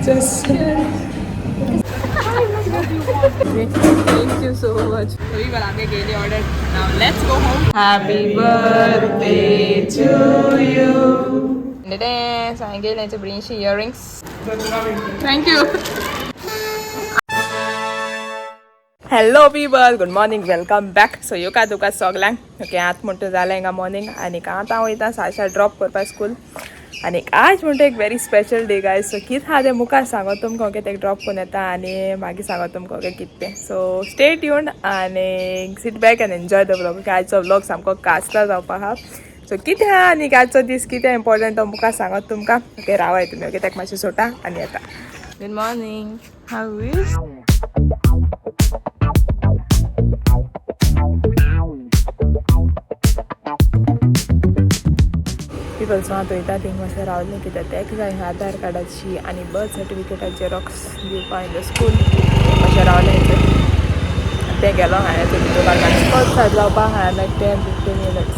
Just thank you so much. We आमगे गेली order. Now let's go home. Happy birthday to you. हांवें गेले ब्रिंशी earrings. Thank you. Hello people, good morning, welcome back. So येवका तुका सगल्यांक. Okay, आतां म्हणटा जालें हिंगा मॉर्निंग आनी आतां हांव वयता साशा ड्रॉप करपाक स्कूल. आनी आज म्हणटा एक very special day guys. So कितें आहा तें मुखार सांगत तुमकां. ओके, तेका ड्रॉप करून येता आनी मागीर सांगत तुमकां ओके कितें तें. सो स्टे ट्यून आनी sit back and enjoy the vlog. Okay, आयचो व्लॉग सामको कास्ता जावपा आहा. सो कितें आहा आनी आजचो दीस कितें इम्पॉर्टंट तो मुखार सांगत तुमकां. ओके, रावाय तुमी. ओके, तेका मातशें सोडटा आनी येता. Good morning. How is people? So आतां वयता थिंग मातशें रावलें कित्याक तेका जाय आधार कार्डाची आनी बर्थ सर्टिफिकेटाचे झेरॉक्स दिवपा इन the school. मातशें रावलें थंय. तें गेलो हांवें थंय स्कॉल स्टार्ट जावपा हांवें लायक 10-15 minutes.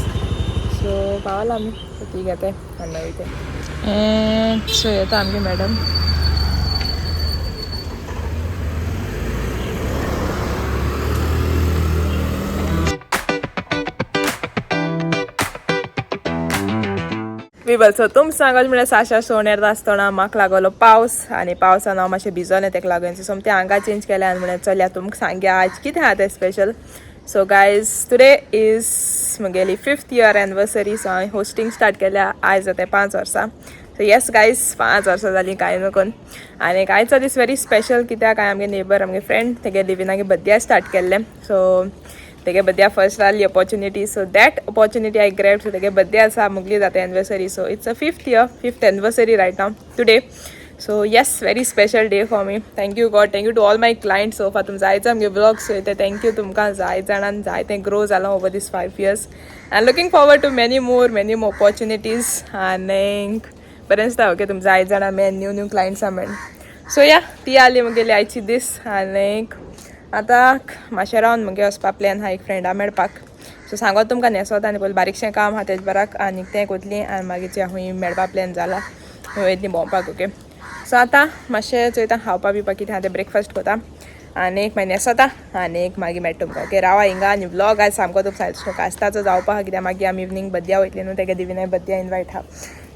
सो पावला आमी. सो ती घेताय आनी मागीर तें. सो येता आमगे मॅडम. पिपल, सो तुम सांगत म्हळ्यार साशा सोणेर आसतना म्हाका लागलो पावस आनी पावसान हांव मातशें भिजोलें. तेका लागून सोमतें हांगा चेंज केलें आनी म्हळ्यार चलया तुमकां सांगया आज कितें आहा तें special. So guys, today is म्हगेली फिफ्थ इयर एनिवर्सरी. सो हांवें होस्टिंग स्टार्ट केल्या आयज जाता 5 वर्सां. सो येस गायज, 5 वर्सां जालीं कांय नको. आनी आयचो दीस व्हेरी स्पेशल कित्याक हांवें आमगे नेबर, आमगे फ्रेंड, तेगे लिविनागे बड्डे स्टार्ट केल्लें. सो तेगे बड्ड्या फर्स्ट आसली opportunity, so that opportunity I grab. So तेगे बड्डे आसा, मुगली जाता anniversary. So it's a fifth year, fifth anniversary right now today. So yes, very special day for me. Thank you God, thank you to all my client. So far तुम जायते आमगे vlogs चोयता, thank you तुमकां. जाय जाणान जाय तें grow जालां over this 5 years and looking forward to many more, many more opportunities. आनीक बरें दिसता. ओके, तुम जाय जाणां मेन न्यू न्यू क्लायंट्सां मेन. सो या, ती आली मुगेली आयची दीस. आनीक आतां मातशें रावन मुगे वचपा प्लॅन आहा एक फ्रेंडा मेळपाक. सो सांगत तुमकां न्हेसोता आनी पयलीं बारीकशें काम आहा तेज बराक आनी तें कोतली आनी मागीर खूंय मेळपा प्लॅन जाला, खूंय वयतली भोंवपाक. ओके, सो आतां मातशें चोयता खावपा पिवपा कितें आहा तें, ब्रेकफास्ट कोता आनी एक मागीर न्हेसोता आनी एक मागीर मेळटा तुमकां. ओके, रावा हिंगा. आनी व्लॉग आयज सामको तुमकां कास्ताचो जावपा आहा कित्याक मागीर आमी इवनींग बद्या वयतली न्हू, तेगे दिविनाय बद्या इनवायट आहा,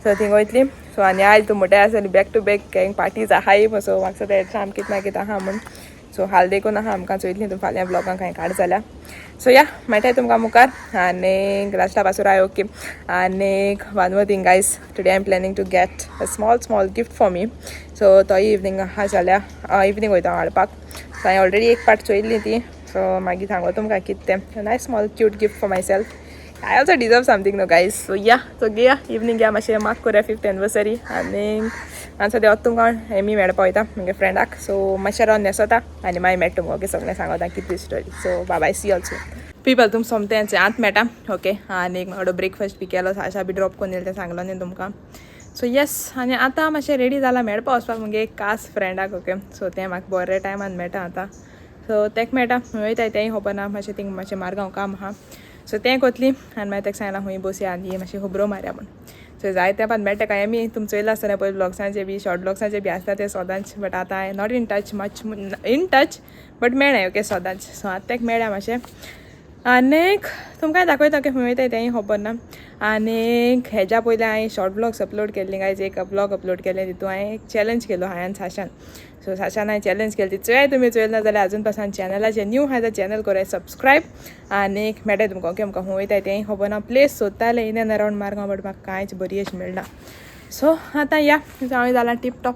सो थिंग वयतली. सो आनी आयज तूं मोटे आसतली, बॅक टू बॅक गँग पार्टीज आहाय. सो म्हाका तें सामकें कितें ना कितें आहा म्हूण. सो हाल देखून आहा आमकां. चोयतली तूं फाल्यां ब्लॉगान कांय काड जाल्यार. सो या, मेळटाय तुमकां मुखार. आनी लास्टा पासून I okay. आनी one more thing guys, today I am planning to get a small small gift for me. So तोय इवनींग आहा जाल्यार इवनींग वयता हांव हाडपाक. सो हांवें ऑलरेडी एक पार्ट चोयल्ली ती. सो मागीर सांगो तुमकां कितें तें. Nice small cute gift for myself. I also deserve something, no guys? So yeah, so घेया इवनींग या, मातशें मार्क करुया फिफ्थ एनिवर्सरी. आनी आनी सद्या वता तुमकां एमी मेळपा वयता म्हगे फ्रेंडाक. सो मातशें रावन न्हेसोता आनी मागीर मेळटा तुमकां. ओके, सगळें सांगता कितली story. So bye, see also people. तुम सोमतेंच आत मेळटा. ओके, आनी एक म्हाका ब्रेकफास्ट बी केलो, साशा बी ड्रॉप करून येयलें तें सांगलो न्ही तुमकां. सो येस, आनी आतां मातशें रेडी जालां मेळपा वचपाक मुगे एक कास फ्रेंडाक. ओके, सो तें म्हाका बरें टायमान मेळटा आतां. सो तेका मेळटा वयताय, तेंय खबर ना. मातशें थिंग मातशें मारगांव काम आहा. सो तें कोतली आनी मागीर तेका सांगलां खूंय बसया आनी मातशी खबरो मारया म्हूण. सो जाय तेंपान मेळटा. कांय आमी तुम चोयलां आसतना पयलीं ब्लॉग्सांचे बी, शॉर्ट ब्लॉग्सांचे बी आसता ते सदांच, बट आतां हांवें not in touch much, in touch but मेळ्ळें. ओके, सदांच. सो आतां तेका मेळ्ळ्या मातशें आनीक तुमकां दाखयता की खंय वयताय तेंय खबर ना. आनीक हेज्या पयलीं हांवें शॉर्ट ब्लॉग्स अपलोड केल्ली गायज. एक ब्लॉग अपलोड केलें, तितून हांवें एक चॅलेंज केलो हांवें साशान. सो साशान हांवें चॅलेंज केली ती चोयाय तुमी. चोयल ना जाल्यार अजून पासून चॅनलाचेर न्यू आहा जाल्यार चॅनल करूया सबस्क्रायब आनी मेळटा तुमकां. ओके, आमकां खंय वयताय तेंय खबर ना. प्लेस सोदतालें in and around Margao, but म्हाका कांयच बरी अशी मेळना. सो आतां या, हांवें जालां टीप टॉप.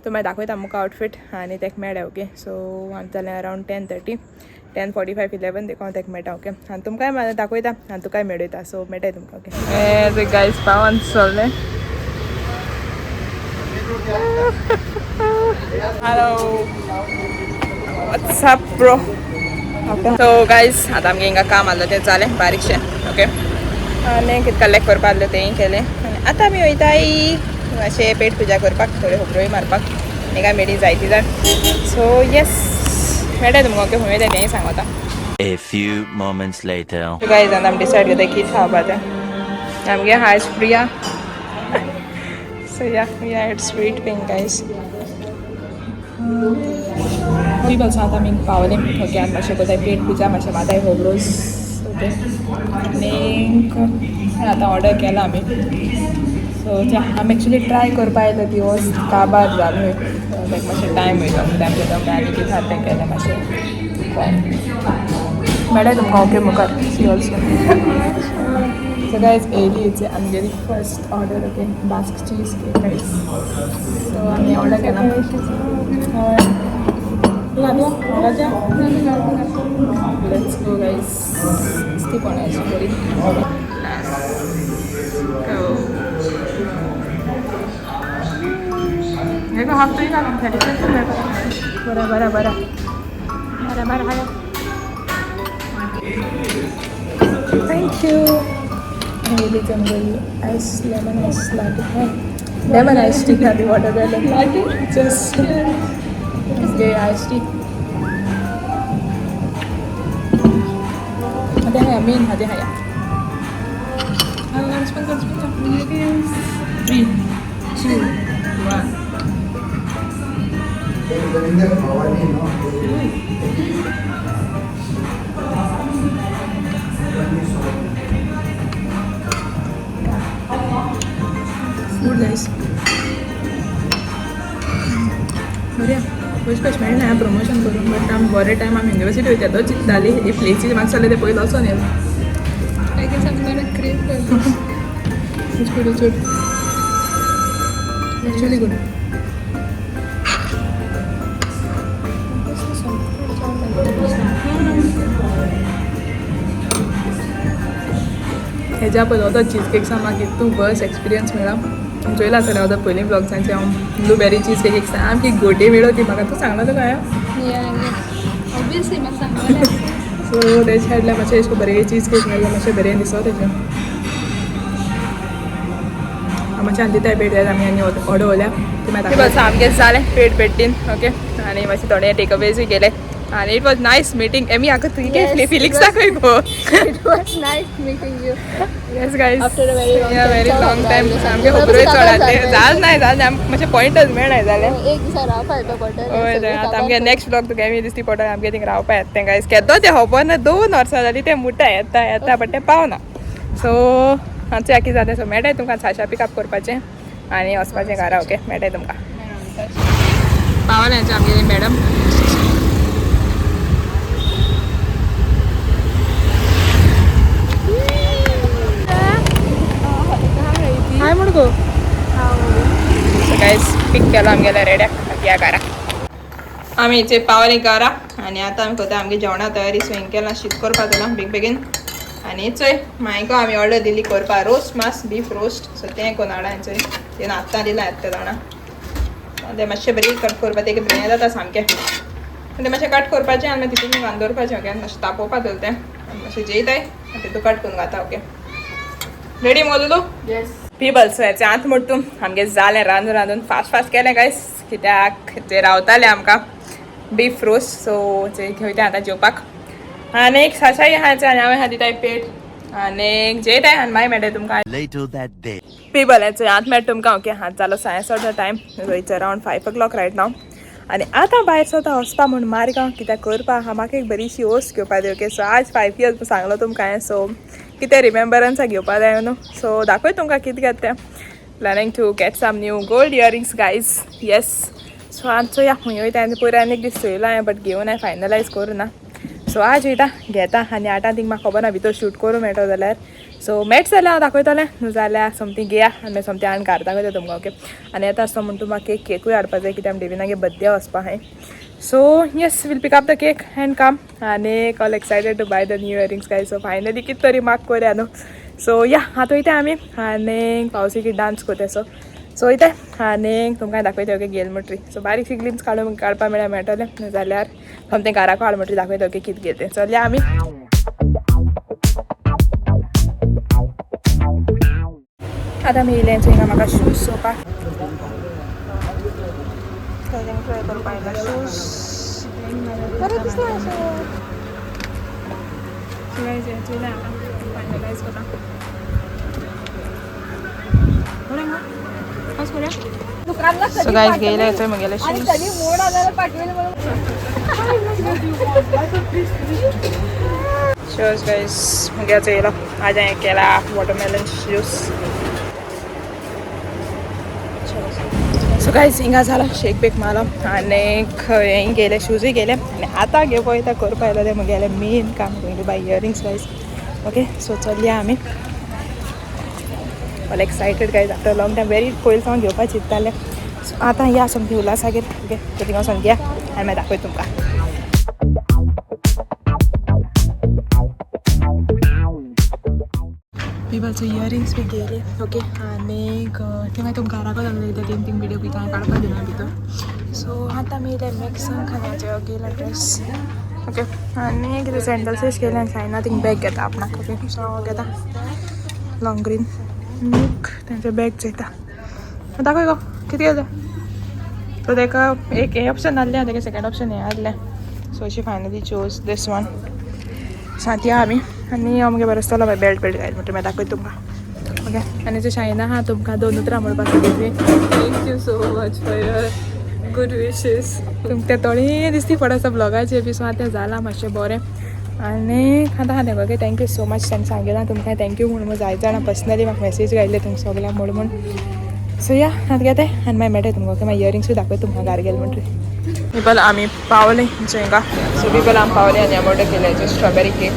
तुमी दाखयता मुखार आउटफीट आनी तेका मेळ्ळें. ओके, सो आतां जालें around 10:30, 10:45, 11 देखून हांव तेका मेळटा. ओके, आनी तुमकांय दाखयता आनी तुकाय मेळयता. सो मेळटाय तुमकां. ओके, ते गायज पावन चल्लें. Hello, what's up bro? So guys, आतां आमगे हिंगा काम आहलो तें जालें बारीकशें. ओके, आनी कितें कलेक्ट करपा आहलें तेंय केलें आनी आतां आमी वयताय मातशें पेट पुजा करपाक, थोड्यो खबरोय मारपाक. आनी काय मेळी जायती जाण. सो येस, मेळटा तुमकां. ओके, खंय वयता तेंय सांगता. A few moments later. Guys, आतां आमी डिसायड करता कितें खावपा तें. आमगे हायस Priya. So yeah, we are at Sweet Pink, guys. People आतां आमी पावले. ओके, आनी मातशें कोताय पेट पुजा, मातशें माताय होबरोज. ओके, आनीक आतां ऑर्डर केला आमी. सो आमी एक्चुली ट्राय करपा येयलो दिवस काबार जालो, लायक मातशें टायम वयता म्हणटा आमचें आनी कितें आहा तें केलें मातशें. मेळ्ळें तुमकां. ओके, मुखार सी ऑल्सो. सो गायज, येयली आमगेली first order. Okay, Basque cheese cake, guys. So आमी ऑर्डर केला. हय, राजा, let's go guys. ती कोणाची बरी. Let's go. हाफ तरी घालून बरं बरं बरं बरं बरं बरं. Thank you. येयली आमगेली ice lemon ice latte, lemon ice tea आनी watermelon latte. Just okay, ice tea. आते हाया मेन हाते हाया. Three, two, one. Good guys. बरें, पयशे पयशे मेळना प्रमोशन करून, बट आमी बरे टायम आमी युनिवर्सिटी वयता तो चिंतताली ही प्लेसी म्हाका जाल्यार ते पयलो वचोन येयलो. I guess I'm gonna crave for this. It's good, it's good. Actually good. This is so good. हेज्या पयलो तो चीज केक्सा म्हाका इतू बस एक्सपिरियन्स मेळ्ळा. तुमी चोयला आसतलें हांव पयलीं ब्लॉग्सांचे, हांव ब्लुबेरी चीज केक सामकी गोटे मेळ्ळो ती म्हाका. तूं सांगला तुका हांवें? Yeah. Obviously, म्हाका सांगलें. सो तेजे सायडल्यान मातशें अशें बरें चीज केक मेळ्ळो, मातशें बरें दिसो तेजें. मातशें आनी दिताय पेट आमी आनी ऑर्डर उरल्या ती मागीर. बस, आमगें जालें पेट पेट्टीन. ओके, आनी मातशें थोडे टेक अवेजूय गेले आनी it was nice meeting Amy. आतां तुवें Yes, Felix it was- दाखय गो. It was nice meeting you. Yes guys. After a very long time. Very long time. सामकें चड खबरूय चड जालें. जालें जालें ना, जालें मातशें पॉयंटच मेळना जालें. एक दिसा रावपा येता पडटलें. हय, सगळें आतां काबार आमगे करून. नेक्स्ट ब्लॉग तुका एमी दिसती पडटा. आमगे थिंग रावपा येता तें गायज. केदो तें खबर ना, 2 वर्सां जालीं तें मुट्टा येता येता, बट तें पावना. सो आमचें आकी जालें. सो मेळटाय तुमकां. साशा पिकअप करपाचें आनी वचपाचें घरा. ओके, मेळटाय तुमकां. पावलें आमगेली मॅडम. हाय म्हण गो. सो गायज, पीक केलो आमगेल्या रेड्याक या घरा. आमी जे पावलीं घरा आनी आतां आमी करता आमगे जेवणा तयारी. सो हिंग केलां शीत करपा जालां बेग बेगीन. आनी चोय मायको आमी ऑर्डर दिली करपा रोस्ट मास, बीफ रोस्ट. सो तें कोण हाडा चोय, तें आत्तां दिलां येता जाणा. तें मातशें बरी कट करपा, तें बरें जाता सामकें. तें मातशें कट करपाचें आनी मागीर तितून घालून दवरपाचें. ओके, आनी मातशें तापोवपा दवरता तें आनी मातशें जेयताय आनी तितू कट करून घाता. ओके, रेडी मोलू? Yes. People, so हेचें आत म्हण तूं आमगे जालें रांदून रांदून फास्ट फास्ट केलें गायस, कित्याक ते रावताले आमकां बीफ रोस्ट. सो ते घेवता आतां जेवपाक आनी एक साशाई आहा आनी हांवें आहा दिताय पेट आनी जेयताय आनी मागीर मेळटा तुमकां. Later that day. People, हेचो आत मेळटा तुमकां. ओके, हात जालो 7:30 time. So it's around 5 o'clock right now आनी आतां भायर सरता वचपा म्हूण मारगांव, कित्याक करपा आहा म्हाका एक बरीशी वस्त घेवपा जाय. ओके, सो आज 5 इयर्स सांगलो तुमकां हांवें. सो कितें रिमेम्बरन्साक घेवपा जाय न्हू. सो दाखय तुमकां कितें घेता तें. Planning to get some new gold earrings, guys. Yes, so आज चोया खंय वयता. आनी पयर आनी एक दीस चोयला हांवें, बट घेवन हांवें फायनलायज करूं ना. सो आज वयता घेता आनी आतां थिंग म्हाका खबर ना भितर शूट करूं मेळटलो जाल्यार. सो मेळट जाल्यार हांव दाखयतलें, न्हू जाल्यार सोमती घेया आनी मागीर सोमतें हाडून घरा दाखयता तुमकां. ओके, आनी येता आसतो म्हण तुमकां केक केकूय हाडपा जाय, कित्याक आमी डेविनागे बड्डे वचपा आहाय. So yes, we'll pick up the cake and come. आनी all excited to buy the new earrings, guys. So finally कित तरी माग करया न्हू. सो या, आतां वयता आमी आनी पावसी डान्स करता. सो सो वयता आनी तुमकां दाखयता. ओके, गेल म्हणटरी सो बारीकशी ग्लिम्स काडून काडपा मेळ्यार मेळटलें, न्हू जाल्यार सोमतें घराक हाड म्हणटरी दाखयता. ओके, कित घेते चलया आमी. आतां आमी येयले हिंगा म्हाका शूज चोवपाक. ट्राय करपाक येयला शूज. बरें दिसना अशें. चोयलें, आतां फायनलायज करता. बरें मगो, कशें करूया? दुकानला सो गायज गेले थंय म्हगेले आणि शूज. कधी मोड आणायला पाठवेल म्हणून. शूज गायज म्हगेलो येयलो. आज हांवें केला वॉटरमेलन ज्यूस. सो गायज हिंगा जाला शेक बेक मारलो आनीक हें गेले, शूजूय गेले आनी आतां घेवपा वयता करपा येयलो तें म्हगेलें मेन काम, going to buy earrings guys. Okay, so चलया आमी. All excited guys after long time, very पयलीं सावन घेवपा चिंत्तालें. सो आतां या सोमती उल्हासागेर. ओके, सो थिंगा वचोन घ्या आनी मागीर दाखयता तुमकां. पिपलचे इयरिंग्स बी गेले. ओके, आनीक ते मागीर तुमकां घराको दाखयता तीन तीन व्हिडिओ बी कांय काडपा दिना भितर. सो आतां आमी येयले मॅक्सान खाण्याचे गेला ड्रेस. ओके, आनी कितें सँडल्सूच केले आनी सायना थिंग बॅग घेता आपणाक. ओके, सो हांव घेता लॉंग ग्रीन आनीक तेंचे बॅग चोयता. दाखय गो कितें घेता. सो ताका एक हें ऑप्शन आहलें, ताका सेकेंड ऑप्शन हें आहलें. So she finally chose this one. So या आमी आनी हांव मुगे बरो आसतलो मागीर बेल्ट बेल्ट घायल म्हणटा, मागीर दाखयता तुमकां. ओके, आनी जे शायना आहा तुमकां दोन उतरां म्हणपाक सोदली. Thank you so much for your good wishes. तुमकां तें थोडी दिसती पड आसा ब्लॉगाचेर बी. सो आतां तें जालां मातशें बरें आनी आतां आहा तें. Okay, thank you so much. तांणी सांगिलां तुमकां thank you म्हणून. जायते जाणां पर्सनली म्हाका मॅसेज घायल्ले तुमकां सगळ्यांक म्हूण म्हूण. सो या, आतां घेताय आनी मागीर मेळटा तुमकां. ओके, मागीर इयरिंग्सूय दाखयता तुमकां घार गेले म्हणटरी. पिपल, आमी पावले हिंगा. सो पिपल, आमी पावले आनी आमी ऑर्डर केले स्ट्रॉबेरी केक.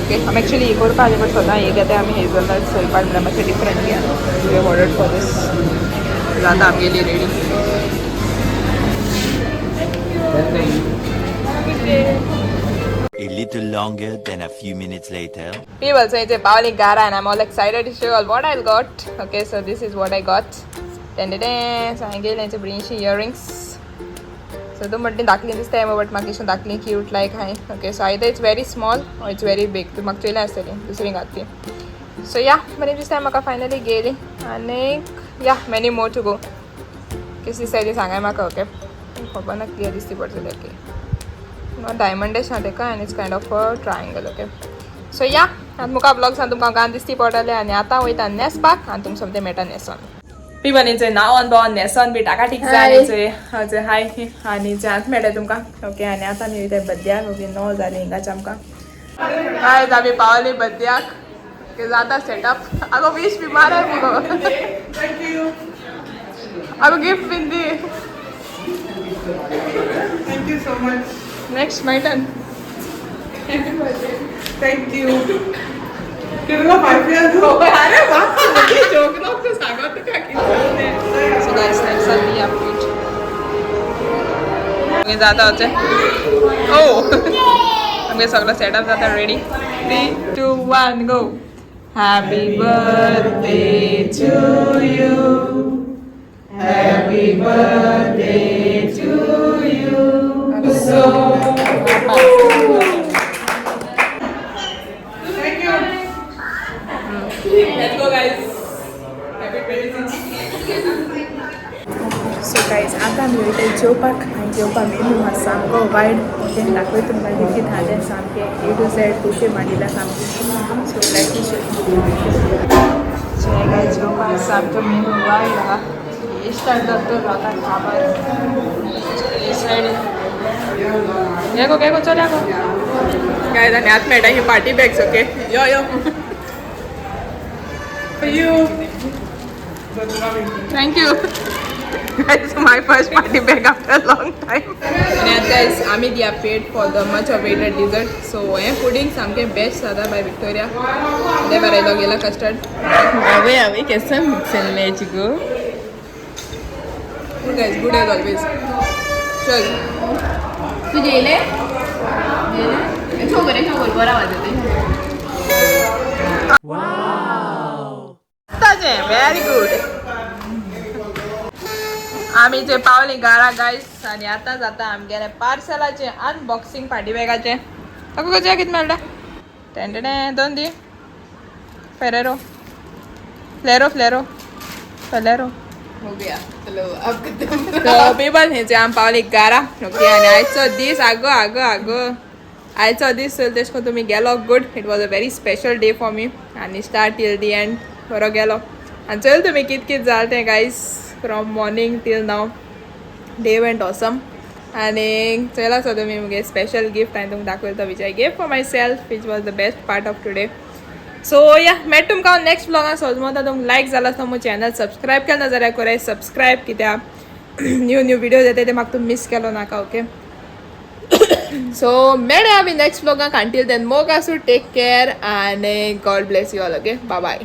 ओके, आमी एक्चुली हे करपा आसले बट सदां हे घेताय आमी हेजलनट चोयपाक म्हणल्यार मातशें डिफरंट घ्या. We have ordered for this. जाता आमगेली ready. A little longer than a few minutes later. People, so it's a पावली घरा and I'm all excited to show you all what I got. Okay, so this is what I got. Ten ten. So हांवें घेयलें ब्रिंशी earrings. So तूं म्हणटी धाकली दिसताय but म्हाका अशें धाकली cute लायक हांवें. Okay, so either it's very small or it's very big. तूं म्हाका चोयलें आसतली दुसरी घातली. सो या, बरें दिसता म्हाका फायनली गेली आनीक या मेनी मोर टू गो. कितें दिसता ती सांगाय म्हाका. ओके, खबर ना क्लियर दिसती पडटली. ओके, डायमंड आहा तेका आनी it's kind of a triangle. Okay, so या, आतां मुखार ब्लॉग्सान तुमकां गान दिसती पडटलें आनी आतां वयता न्हेसपाक आनी तुमकां सोमतें मेळटा न्हेसोन. पिबल नांवान बोवन न्हेसोन बी टाकाटीक जाय हाय हाय आनी आतां मेळटा तुमकां. ओके, आनी आतां आमी वयता बद्याक. ओके, 9 जालीं हिंगाच आमकां. हाय, आमी पावली बद्याक. ओके, जाता सेटअप. आगो वीश बी माराय मुगो. आगो gift been the. Thank you so much. Next my turn. Thank you. कितलो 5 years? अरे वा, जोक नको सांगो तुका कितें. सो गायस, नेक्स्ट आनी अपडेट मागीर जाता वचें. ओ, आमगे सगळो सेटअप जाता ready. 3, 2, 1, go. Happy birthday to you, happy birthday to you. So Thank you. Let's go guys. Happy 26. So guys, आता आमी वयता जेवपाक आनी जेवपा मेनू आहा सामको वायड. ओके, दाखय तुमकां कितें कितें आहा तें सामकें ए टू झेड बुफे मांडिला सामकें. So let me show. So guys, जेवपाक सामको मेनू वायड आहा. स्टार्ट जाता जाता खाबर ही सायड. येगो गो चल गो. गायज, आनी आतां मेळटा ही पार्टी बॅग्स. ओके, यो यो. For you. Thank you. Guys, my first party bag after a long time. And guys, आमी we have paid for the much awaited dessert. So, हे पुडिंग सामके बेस्ट जाता बाय विक्टोरिया. ते बरयलो गेला कस्टर्ड. अवे अवे, कैसा mix and match go. Good guys, good as always. चल. तू जेले जेले छोकर छोकर बरा वाजते. Very good. आमी जे पावली घरा गायस आनी आतां जाता आमगेलें पार्सलाचें अनबॉक्सिंग पार्टी बॅगाचें. ताका कशें कितें मेळटा टेंटें दोन दी. फेरेरो फ्लेरो फ्लेरो फेलेरो. हो गया, चलो अब खत्म. पिपल, हेचे आमी पावली घरा. ओके, आनी आयचो दीस, आगो आगो आगो, आयचो दीस चल तेश करून तुमी गेलो good. It was a very special day for me आनी स्टार्ट टील the and बरो गेलो. आनी चल तुमी कित कित जालें तें guys. From morning till now day went awesome. आनी चोयला आसा तुमी मुगे स्पेशल गिफ्ट हांवें तुमकां दाखयलो तो, which I gave for myself, which was the best part of today. So yeah, मेळटा तुमकां हांव नेक्स्ट ब्लॉगान. सोजमोता तुमकां लायक जाला आसता म्हजो चॅनल सबस्क्रायब केला ना जाल्यार कराय सबस्क्रायब, कित्याक न्यू न्यू व्हिडियोज येता ते म्हाका तुमी मीस केलो नाका. ओके, सो मेळया आमी नेक्स्ट ब्लॉगाक. अंटील then मोग आसूं, टेक केअर आनी God bless you all. Okay, bye.